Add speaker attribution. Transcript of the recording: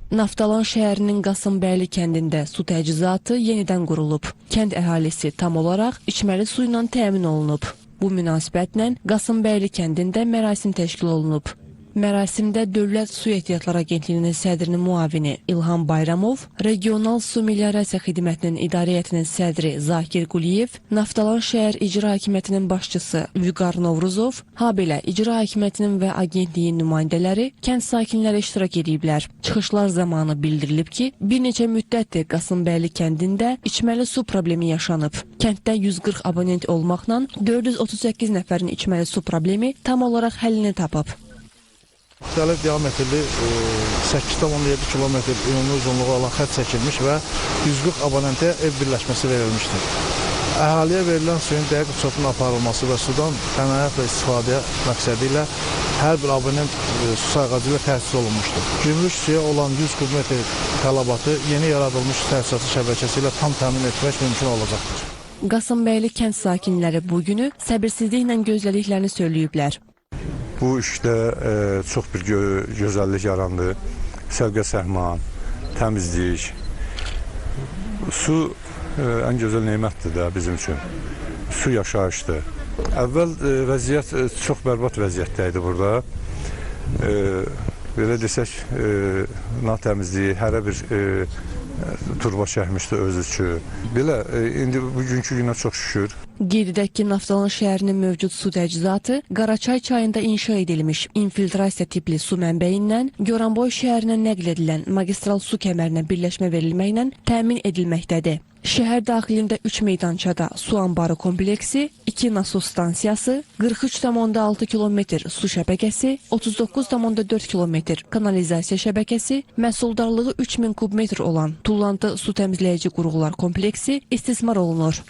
Speaker 1: Naftalan şəhərinin Qasımbəyli kəndində su təchizatı yenidən qurulub. Kənd əhalisi tam olaraq içməli su ilə təmin olunub. Bu münasibətlə Qasımbəyli kəndində mərasim təşkil olunub. Mərasimdə Dövlət Su Ehtiyatları Agentliyinin sədrinin müavini İlham Bayramov, Regional Su Meliorasiya Xidmətinin İdarə Heyətinin sədri Zakir Quliyev, Naftalan şəhər İcra Hakimiyyətinin başçısı Vüqar Novruzov, habelə İcra Hakimiyyətinin və agentliyin nümayəndələri, kənd sakinləri iştirak ediblər. Çıxışlar zamanı bildirilib ki, bir neçə müddətdir Qasımbəyli kəndində içməli su problemi yaşanıb. Kənddə 140 abonent olmaqla 438 nəfərin içməli su problemi tam olaraq həllini tapıb.
Speaker 2: Müxtəlif diametrli 8,7 kilometr ümumi uzunluğu olan xətt çəkilmiş və 140 abonentə ev birləşməsi verilmişdir. Əhaliyə verilən suyun dəqiq uçotun aparılması və sudan qənaətlə istifadəyə məqsədi ilə hər bir abonent su sayğacı ilə təchiz olunmuşdur. Günlük suya olan 100 kubmetr tələbatı yeni yaradılmış su təchizatı şəbəkəsi ilə tam təmin etmək mümkün olacaqdır.
Speaker 1: Qasımbəyli kənd sakinləri bu günü səbirsizliklə gözlədiklərini söyləyiblər.
Speaker 3: Bu işdə çox bir gözəllik yarandı. Səlqə səhman, təmizlik. Su ən gözəl nemətdir də bizim üçün. Su yaşayışdır. Əvvəl vəziyyət çox bərbad vəziyyətdə idi burada. Belə desək, natəmizliyi, hərə bir turba çəkmişdi özü üçün. Belə, indi bugünkü günə çox şükür.
Speaker 1: Qeyd edək ki, Naftalan şəhərinin mövcud su təchizatı Qaraçay çayında inşa edilmiş infiltrasiya tipli su mənbəyindən Goranboy şəhərinə nəql edilən magistral su kəmərinə birləşmə verilməklə təmin edilməkdədir. Şəhər daxilində 3 meydançada su anbarı kompleksi, 2 nasos stansiyası, 43,6 kilometr su şəbəkəsi, 39,4 kilometr kanalizasiya şəbəkəsi, məhsuldarlığı 3000 kubmetr olan tullantı su təmizləyici qurğular kompleksi istismar olunur.